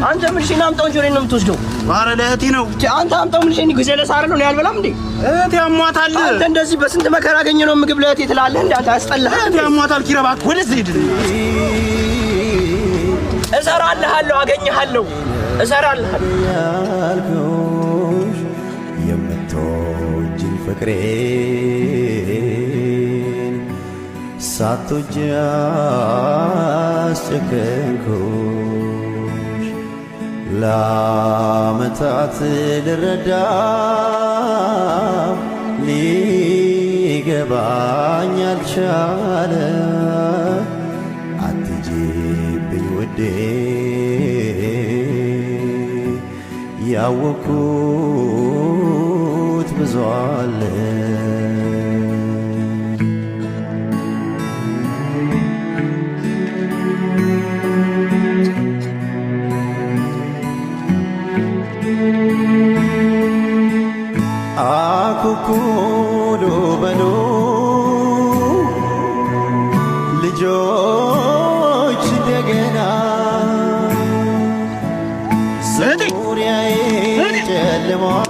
አንተ ምንሽን አምጣው እንጂ ወሬን ነው የምትወስደው። ኧረ ለእህቴ ነው። አንተ አምጣው ምንሽን ጊዜ ለሳር ነው አልበላም እንዴ? እህቴ አሟታል። አንተ እንደዚህ በስንት መከራ አገኘ ነው ምግብ ለእህቴ ትላለህ እንዴ? አንተ አስጠላህ። እህቴ አሟታል። ኪራ እባክህ ወደዚህ ሂድ። እሰራልሃለሁ፣ አገኘሃለሁ፣ እሰራልሃለሁ። ያልኩሽ የምትወጂኝ ፍቅሬን ሳትወጂ አስጨከንኩሽ። ለዓመታት ልረዳ ሊገባኝ አልቻለ። አትጂብኝ ውዴ፣ ያወኩት ብዙ አለ። አኩኩሉ በሉ ልጆች እንደገና፣ ዙሪያዬ ጨልሟል።